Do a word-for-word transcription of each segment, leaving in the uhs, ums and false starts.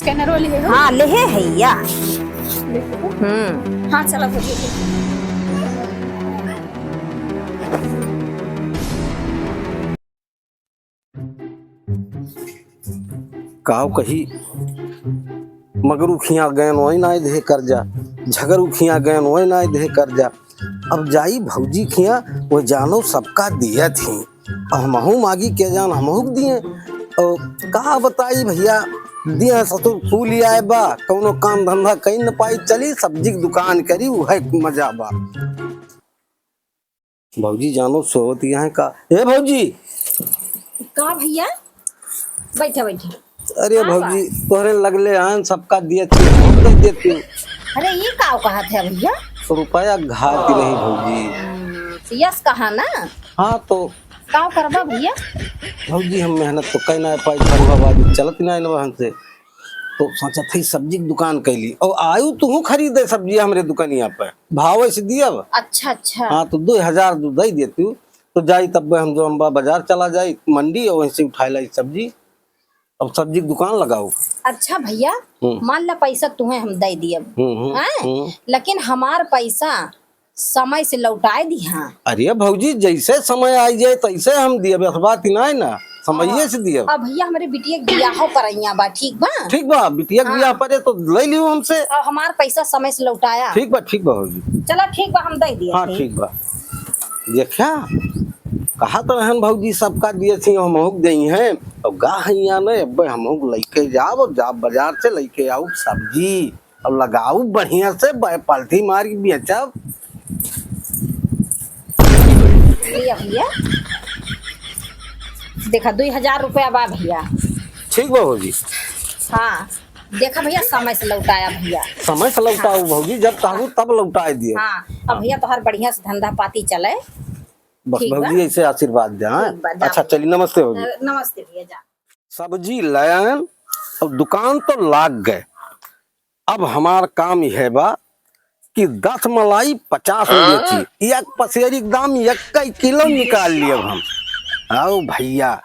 स्कैनर वाली है? हाँ, लेहे है या। हम्म। हाँ, चला भौजी। काव कही, मगर उखियाँ गयन वही नाय देहे कर्जा, झगर उखियाँ गयन वही नाय देहे कर्जा। अब जाई भौजी खियाँ, वो जानो सबका दिया थी। अब हमहू मागी के जान हमहू के दिए। और का बताई भैया, दिया ससुर फूल आए बा, कौनो काम धंधा कहीं न पाई, चली सब्जी की दुकान करी, वह मजा बा। भौजी जानो सोवत यहाँ का। ए भौजी। का भैया? बैठा, बैठा। अरे का बा? भौजी, तोहरे लगले आन, सबका दिया तू, हम दे दे तू। अरे, ये का कहत है भैया? रुपया घात नहीं भौजी। हम्म, यस कहा ना। हाँ तो। का करबा भैया? भौजी, हम मेहनत तो कई ना पाई, धंधाबाजी चलत ना है हमसे। तो सोचत हई सब्जी की दुकान कैली। और आयु तुहू खरीदे सब्जी हमरे दुकानिया पे। भाव ऐसे दियब। अच्छा, अच्छा। हाँ, तो दो हजार दू दे देती हूँ। तो जाई तब हम जो अम्बा बाजार चला जाई मंडी और वहीं से उठा लाई सब्जी। अब सब्जी की दुकान लगाओ। अच्छा भैया, हम्म। मान ला पैसा तुम्हें हम दे दियब। हम्म, हम्म, हैं? हम्म। लेकिन हमार पैसा समय से लौटाए दिहा। अरे भौजी, जैसे समय आई जाए तैसे हम दियब, ऐसा बात ही ना है ना, समये हाँ। से दियब। अब भैया हमरे बिटिया के बियाह परैया बा, ठीक बा? ठीक बा, बिटिया के हाँ। बियाह परे तो ले लियो हमसे। अब हमार पैसा समय से लौटाया। ठीक बा, ठीक बा भौजी। चला ठीक बा, हम दे दिया हाँ, थे। ठीक बा। देखा, कहा तो रहन भौजी सबका दिए थी, हम हुक देई हैं। अब गा हैया ने, अब हम हुक लेके जाओ, जाओ बाजार से लेके आओ सब्जी। अब लगाऊ बढ़िया से, बै-, पालथी मार के बेचब। लिया भैया, देखा, दुई हजार रुपया बा भैया। ठीक बा भौजी। हाँ, देखा भैया, समय से लौटाया भैया। समय से लौटाऊ हाँ। भौजी, जब चाहू तब लौटाए दिए। हाँ, अब भैया तोहार बढ़िया से धंधा पाती चले। बस ठीक बा। भौजी ऐसे आशीर्वाद दे, हाँ? ठीक बा, जा अच्छा, भैया। चली, नमस्ते भौजी। अ, नमस्ते भैया, जा। सब्जी लयन और दुकान तो लाग गए। अब हमार काम यह बा कि दस मलाई पचास में बेची, एक पसेरी के दाम एक किलो निकाल लियब हम। आओ भैया,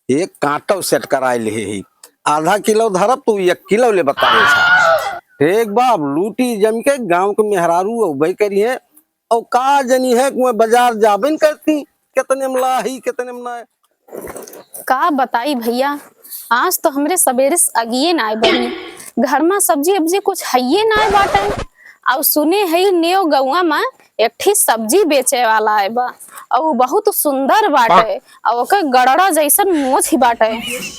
एक कांटो सेट कराए ले ही, आधा किलो धरब तो एक किलो ले बताए था। एक बार लूटी जम के गांव के मेहरारू अउबे करी है, और का जनी है कि मैं बाजार जाबे न करती, कितने में ला ही, कितने में ना। का बताई भैया, आज तो हमरे सबेरे से अगिए नाय बनी। घर मा सब्जी अब्जी कुछ हइये नाय बाटे। अउ सुने हई नेव गौवा मा एक ठी सब्जी बेचे वाला आए बा, अउ उ बहुत सुंदर बाटे, अउ ओकर गड़ड़ा जैसन मोछ ही बाटे।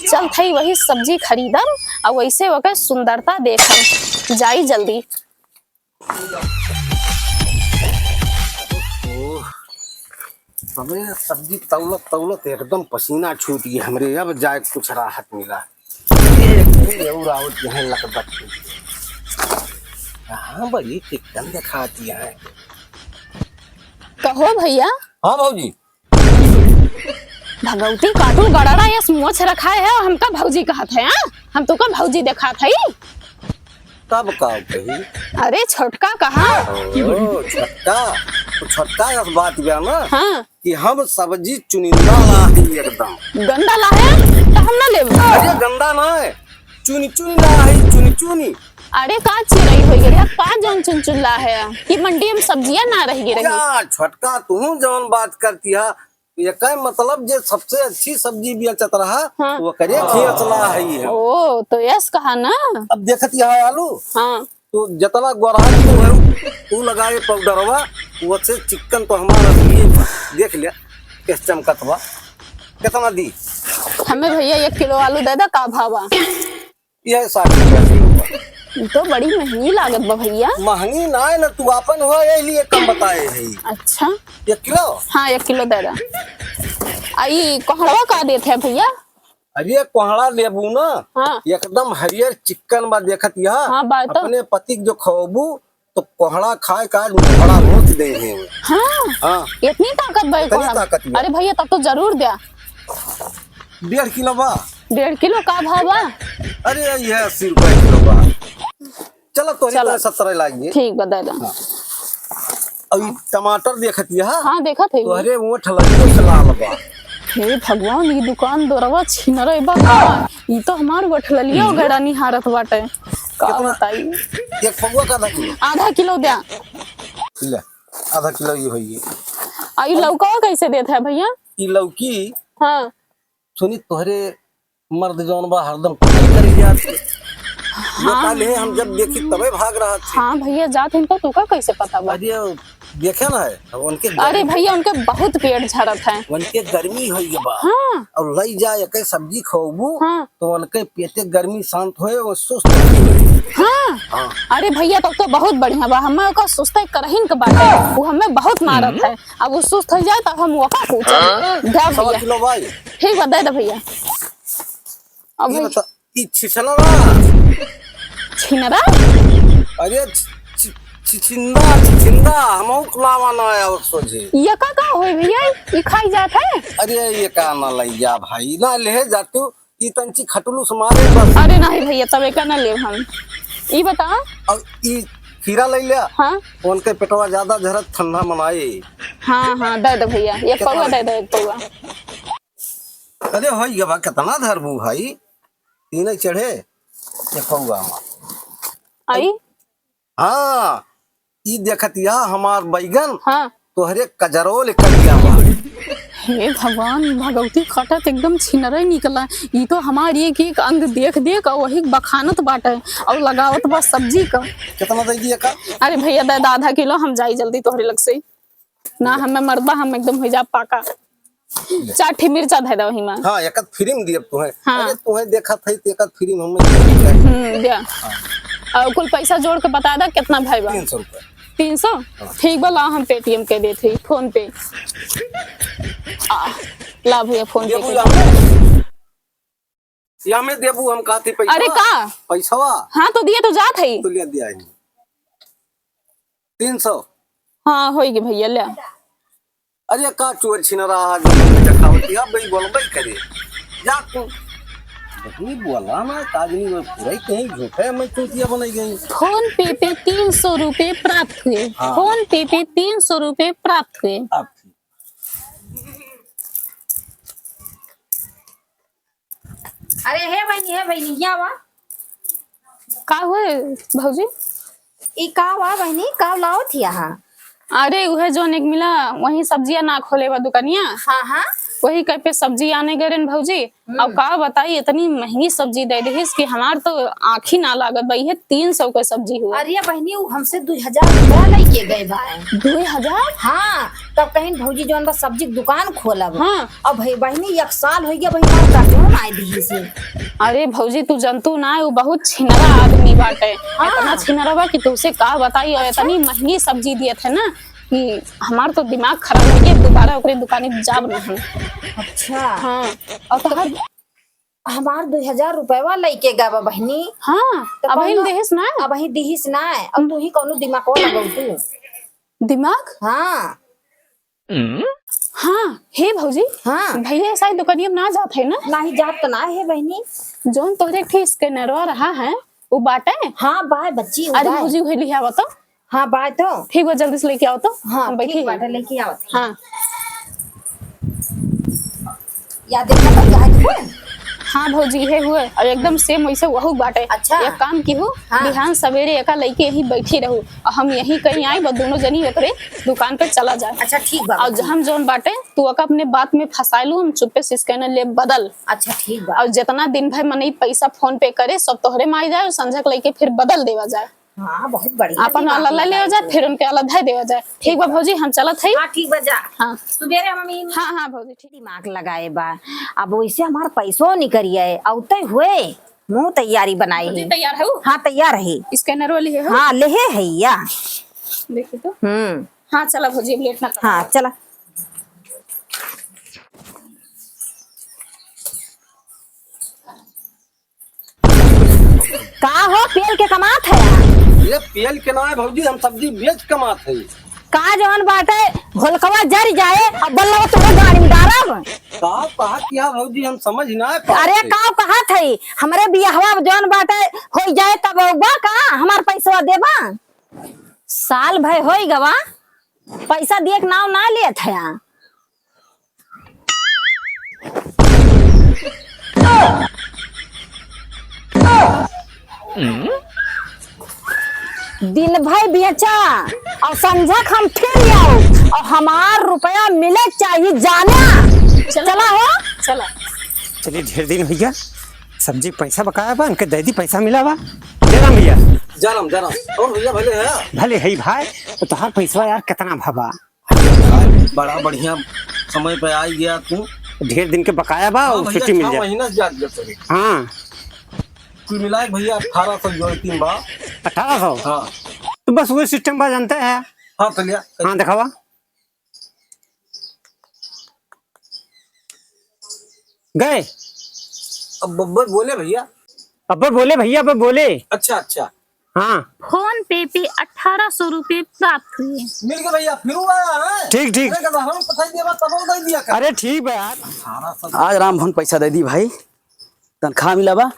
चलत हई वही सब्जी खरीदम, अउ वैसे ओकर सुंदरता देखम। जाई जल्दी। ओह, सबे सब्जी तौलत तौलत एकदम पसीना छूट गया हमरे। अब जाए कुछ राहत मिला। ये, ये और आवत यहाँ लकदक। कहाँ बड़ी चिकन दिखाती है। कहो भैया। हाँ भौजी। भगवती काटू गड़ाड़ा यस मोछ रखाए है और हमका भौजी कहत है, हाँ? हम तुका भौजी देखात हई। तब का कही? अरे छोटका कहा? ओ, छोटका। तो छोटका यस बात बा ना हाँ। कि हम सब्जी चुनिंदा ला ही एकदम। गंदा ला है? तो हम ना लेब। अरे गंदा ना है, चुनी चुनी ला है, चुनी चुनी। अरे का चिरई होइ गई है, का जौन चुन चुन ला है? कि मंडी में सब्जियां ना रह गई रही। क्या छोटका तू जौन बात करती है, एकर मतलब जे सबसे अच्छी सब्जी बेचत रहा, हाँ। ओकरे खियत ला हई हम। ओ, तो यस कहा ना। अब देखत यहाँ आलू, हाँ। तो जितना गोरहा तू है, तू लगाए पाउडरवा, ओसे चिकन तो हमारा असलिए बा। देख ले, कैसे चमकत बा। कितना दी? हमें भैया एक किलो आलू दे दा, का भाव बा? यह साठ रुपया किलो बा। ई तो बड़ी महंगी लागत बा भैया। महंगी ना है ना, तू आपन हो, यही लिए कम बताए है। अच्छा। एक किलो? हाँ, एक किलो दे दा। आ ई कोहड़वा का देत है भैया? अरे कोहड़ा लेबू ना, हाँ। एकदम हरियर चिक्कन बा, देखत यह। हाँ, बा तो। अपने पति के जो खवबू, तो कोहड़ा खाए का आज मुखड़ा रोज दे हैं। हाँ। हाँ। इतनी ताकत बा इतनी कोहड़ा में? ताकत बा। अरे भैया, तब तो जरूर द्या। डेढ़ किलो बा। डेढ़ किलो का भाव बा? अरे, यह अस्सी रुपया किलो बा। चलो, तोहरी चलो। तरह सत्तर लागिए। ठीक बा, दे दो। हाँ। अब ई टमाटर देखत यह। हाँ, देखत है। तोहरे ओठ लगियो से लाल बा। हे भगवान, ई दुकान दोरवा छिनरे बा का? ई तो हमार बठललिया हम्म। गड़ा निहारत बाटे। का कितना? बताई? एक पौवा का आधा किलो? आधा किलो द्या। ले, आधा किलो ई होई। आ ई लौका कैसे देत है भैया? ई लौकी? हाँ। सुनी, तोहरे मर्द जौन बा हरदम कुटाई करी जात है। हाँ। बता ले, हम जब देखी तबे भाग रहा थी। हाँ भैया, जात इनको तुका कैसे पता बा? अरे, देखे ना है, अब उनके अरे गर्मी भैया, उनके बहुत पेट झरत है। उनके गर्मी होई बा। हाँ। और लई जा, एके सब्जी खवाबू, हाँ। तो उनके पेटे गर्मी शांत होए, वो सुस्त नहीं होए। हाँ। हाँ। अरे भैया, तब तो बहुत बढ़िया बा, हमें ओकर सुस्त करहिन के बाटे, वो हमें बहुत मारत हम्म। है। अब वो सुस्त हो जाए, तब हम ओका पूछब। हाँ? द्या सवा भैया। किलो भाई। ठीक बा, दे दे भैया। अब ये भैया। बता, ई छिछला बा। छिनरा? अरे, छि-, छि-, छिछिंदा, छिछिंदा, हमहू लावा ना है और सोझे। ये का, का होई भैया? ई खाई जात है? अरे, ये का ना लई जा भाई, ना ले जा तू, ई तंची खटुलू से मारे बस। अरे नहीं भैया, तब एका ना लेब हम। ई बता। अब ई खीरा लई ले। हाँ। उनके पेटवा ज्यादा झरत ठंडा मनाई। हाँ, हाँ, दे दे भैया, एक कितना पौवा लगे? दे दे, एक पौवा। अरे होई गवा, कितना धरबू भाई? तीन चढ़े, एक पौवा हमार। आई? हाँ, ई देखत या हमार बैगन, हाँ। तोहरे कजरो ले करिया बा। हे भगवान, ई भगवती खटत एकदम छिनरे निकला। ई तो हमार एक एक अंग देख देख और वही बखानत बाटे और लगावत बा सब्जी का। कितना दे दिया का? अरे भैया, दे दे आधा किलो, हम जाई जल्दी तोहरे लग से। ना, हमें मरबा, हम एकदम हो जा पाका। ले। चार ठे मिर्चा धे दो हिमा। हाँ, एक आध फिल्म दियब तुहे। हाँ। अरे, तुहे देखत है, तो एक आध फिल्म हमें दियब। हम्म, दिया। हाँ। और कुल पैसा जोड़ के बता दा, कितना भाई बा? तीन सौ रुपया। तीन सौ? हाँ। ठीक बा, ला, हम Paytm के देत हई, PhonePe। आ, ला भैया, PhonePe देबू के। या हमें? या में देबू हम कहती पैसा? अरे का? पैसवा? हाँ, तो दिए तो जात है। तो ले दिया है। तीन सौ। हाँ, होई गे भैया, ले। अरे का चोर छिनरा आज हम देखावत या बई बोलबई करे। जा तू। नहीं बोला ना, काजनी में पूरा ही कहीं झूठे में चूतिया बनाई गई। PhonePe पे तीन सौ रुपए प्राप्त हुए। हाँ। PhonePe पे तीन सौ रुपए प्राप्त हुए। अब अरे हे बहिनी, हे बहिनी, हियाँ आवा। का हुए भौजी? ई का हुआ बहिनी, का लावत हिया हा? अरे उहे जौन एक मिला, वही सब्जिया ना खोले बा दुकनिया। हाँ, हाँ। वही कह पे सब्जी आने गए रहन भौजी। हम्म। अब का बताई, इतनी महंगी सब्जी दे दिहिस कि हमार तो आँखी ना लागत बा। इहे तीन सौ के सब्जी हुआ। अरे बहिनी, उ हमसे दुई हजार रुपया लेके गए बा। दुई हजार? हाँ, तब कहिन भौजी जौन बा सब्जी के दुकान खोलब। हाँ। अब भाई बहिनी, एक साल होइ गया, बहिनी, हमार कर्जवा ना दिहिस। अरे भौजी, तू जनतू ना, उ बहुत छिनरा आदमी बाटे। हाँ। इतना छिनरा बा कि तुसे का बताई, और अच्छा? इतनी महंगी सब्जी दियत है ना कि हमार तो दिमाग खराब होइ गया, दोबारा ओकरे दुकाने जाब ना हम। अच्छा। हाँ, और तो हमार दुई हजार रुपयवा लइके गवा बहिनी। हाँ, तो अबहिन कौनो दिहिस ना? अबहिन दिहिस ना। अब तू ही कौनो दिमाग लगाऊ तू। दिमाग? हाँ। हाँ, हे भौजी। हाँ। भैया शायद दुकानिया में ना जात है ना? नाही जात तो ना है बहिनी। जौन तोहरे एक ठे स्कैनरवा रहा है, उ बाटे? हाँ, बाय बच्ची, उ अरे बाय। भौजी, उहे लिहा बा तो। हाँ, बाय तो। ठीक बा, जल्दी से लेके आओ तो। हाँ, हम बैठी ठीक हैं। बाटे, लेके आओ। हाँ। या देखा तो, या देखा। हाँ भौजी, इहे हुए। और एकदम same वैसे वहू बाटे। अच्छा। एक काम की हूँ, हाँ। बिहान सवेरे एका लइके यहीं बैठी रहू। और हम यहीं कहीं आई, बस दोनों जनी ओकरे दुकान पे चला जाए। अच्छा, ठीक बा, और ठीक। हम जौन बाटे, तू ओका अपने बात में फंसाए लू, हम चुप्पे से scanner ले बदल। अच्छा, ठीक बा। और जितना दिन भर मनई पैसा PhonePe करे, सब तोहरे में आई जाए और संझा के लइके फिर बदल देवा जाए। हाँ, बहुत बढ़िया अपन दिमाग वाला ले लेवा लगाए जाए, तू। फिर उनके वाला धै देवा जाए। ठीक बा भौजी, हम चलत हई। हाँ, ठीक बा, जा। हाँ। सुबेरे हम ई हाँ, हाँ भौजी, ठीक। दिमाग लगाए बा। अब वैसे हमार पैसो निकरिए, औते हुए मुँह तैयारी बनाई भौजी, है। तैयार है वो? हाँ, तैयार है। स्कैनर वाली है वो? हाँ, लेहे है या। देखी तो। हम्म। हाँ, चला भौजी, अब लेट ना कर। हाँ, चला। का हो, पेल के कमात है? ये पेल के ना है भौजी, हम सब्जी बेच कमात है। का जवन बाटे, होलकवा जर जाए, अब बल्लवा तोरे गाड़ी में डारब। का कहा किया भौजी, हम समझ ना पाए। अरे, का कहत है, हमरे बियाहवा जवन बाटे, होई जाए तब बा का, हमार पैसवा देबा? साल भर होई गवा, पैसा दिए के नाव ना लेत है। दिन भर बेचा और संझा के हम फिर आओ और हमार रुपया मिले चाहिए जाना। चला हो। चला। चलिए, ढेर दिन भैया, सब्जी पैसा बकाया बा, इनके दे दी, पैसा मिला बा। जय राम भैया। जय राम, जय राम। और भैया भले है? भले है भाई। तो तोहार पैसवा यार कितना भवा? बड़ा बढ़िया समय पे आ गया तू। ढेर दिन के बकाया बा, हाँ और भैया, छुट्टी मिल छह जाए। महीना से ज्यादा जब तक। हाँ। कुल मिला के भैया अठारह सौ जोड़ तीन बा। अठारह सौ? हाँ। तो बस वही सिस्टम बा, जानते हैं। हाँ, चलिए। हाँ, दिखावा। गए। अब ब-, ब-, बोले भैया। अब बोले भैया, अब बोले। अच्छा, अच्छा। हाँ। फोन पे पे अठारह सौ रुपये प्राप्त हुए। मिल गए भैया, फिर हुआ है। ठीक, ठीक। अरे, गधा, हम पठाई दिया, तब दे दिया कर। अरे, ठीक बा यार। अठारह सौ। आज राम भवन पैसा दे दी भाई, तनख्वाह मिला बा।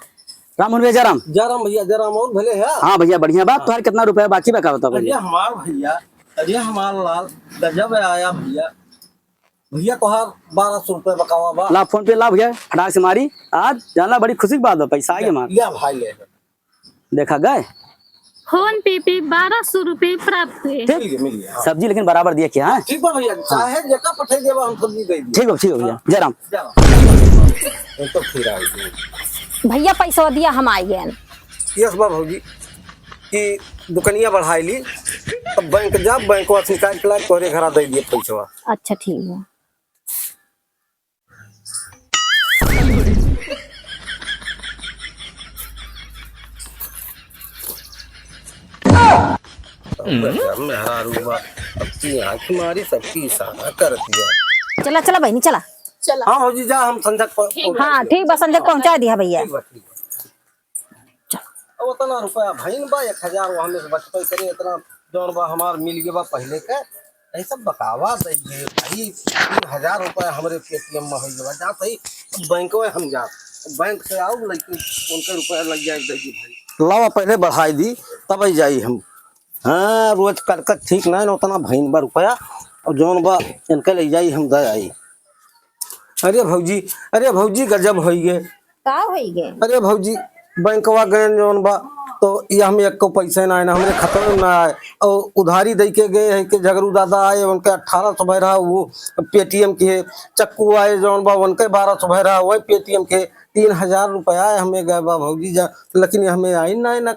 राम भवन भैया, जय राम। जय राम भैया, जय राम। और भले है? हाँ भैया, बढ़िया बा। हाँ। तोहार कितना रुपया बाकी बा, का बताओ पहले? अरे हमार भैया, अरे हमार लाल, गजब आया भैया। भैया, तोहार बारह सौ रुपये बकावा बा। ला, फोन पे ला भैया, फटाक से मारी। आज जानला, बड़ी खुशी की बात बा, पैसा आ गया हमार। लिया भाई, ले। देखा गए। फोन पे पे बारह सौ रुपये प्राप्त हुए। ठीक? मिल गया, मिल गया, हाँ। सब्जी लेकिन बराबर दिया क्या, हाँ? ठीक बा भैया, चाहे जेका पठाई देबा, हम सब्जी दे दी। ठीक बा, ठीक बा भैया। हाँ। जय राम। जय राम। ये तो फिर आ गई। भैया, पैसा दिया, हम आ गए। यस बा भौजी, कि दुकनिया बढ़ाई ली, अब बैंक जा, बैंक से निकाल के ला, तोहरे घरा दे दिए पैसवा। अच्छा, ठीक बा। मेहरारू बा, सबकी आँख मारी, सबकी इशारा कर दिया। चला, चला बहिनी, चला। चला। हाँ भौजी, जा, हम संझा क-, ठीक बा। हाँ, ठीक बा, संझा क पहुँचा दिया भैया। ठीक बा, ठीक बा। अब उतना रुपया भइन बा, एक हजार वो हमें से बचपे करे, इतना जौन बा हमार मिल गए बा पहले के, यही सब बकावा दे गए भाई। तीन हजार रुपया हमरे पेटीएम में हो गए बा, जा सही बैंक में हम जा, बैंक से आओ, लेकिन उनके रुपया लग जाए, दे दी भाई। लावा पहले बढ़ाई दी, तब ही जाई हम। हाँ, रोज कटकट ठीक ना है, उतना भइन बा रुपया, और जौन बा इनके ले जाई, हम दे आई। अरे भौजी, अरे भौजी, गजब होई गे। का होई गे? अरे भौजी, बैंकवा गए जौन बा, तो ये हमें एको पैसे ना आए, ना हमरे खतवे में ना आए। और उधारी दे के गए हैं कि झगरू दादा आए, उनके अठारह सौ भय रहा, वो पेटीएम के है। चक्कू आए जौन बा, उनके बारह सौ भय रहा, वही पेटीएम के। तीन हजार रुपया है हमें गए बा भौजी जा, लेकिन ये हमें आई ना, ना।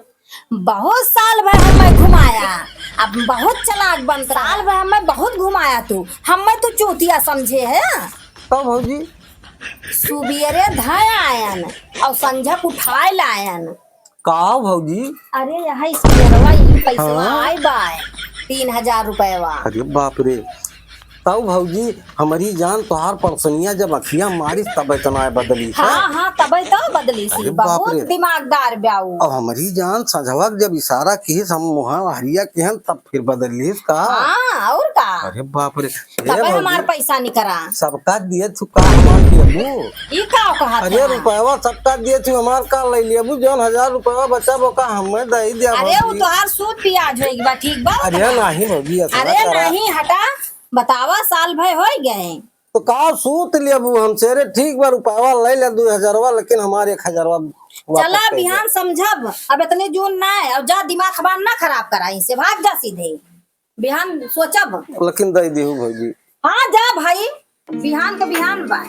बहुत साल भर हमें घुमाया, अब बहुत चालाक बनता। साल भर हमें बहुत घुमाया तू, हमें तू चूतिया समझे है। तो भौजी? सुबेरे धय आयन और संझक उठाए लायन। का भौजी? अरे, यहाँ स्पेयरवा, ई पैसवा हाँ? आए बाय, तीन हजार रुपयवा। अरे बाप रे, तब भौजी, हमरी जान तोहार परसनिया जब अखिया मारिस, तब इतना बदली से। हाँ, हाँ, तबे तो बदली सी। अरे बाप बहुत रे। दिमागदार ब्याऊ। अब हमरी जान सझवक जब इशारा किहिस, हम मुहा हरिया किहन, तब फिर बदलिस का? हाँ, और का? अरे बाप रे। ए तबे भौजी, हमार पैसा निकरा। सबका दिए तू का हमार दिए तू? ई का कहत अरे है? रुपयवा सबका दिए तू, हमार का ले लेबू? जौन हजार रुपयवा बचा, वो का हमें दे दिया अरे, वो भौजी। तोहार सूद ब्याज होई बा, ठीक बा? अरे नहीं भौजी, ऐसा अरे करा। नहीं, हटा। बतावा, साल भर होई गए। तो का सूत लेबू हमसे? अरे ठीक बा, रुपयवा ले ले दू हजारवा, लेकिन हमार एक हजारवा वापस चला, कर दे। बिहान समझब, अब इतने जून ना है, अब जा, दिमाग हमार ना खराब करा, इसे भाग जा सीधे, बिहान सोचब। लेकिन दे दीहू भौजी। हाँ, जा भाई, बिहान के बिहान बा।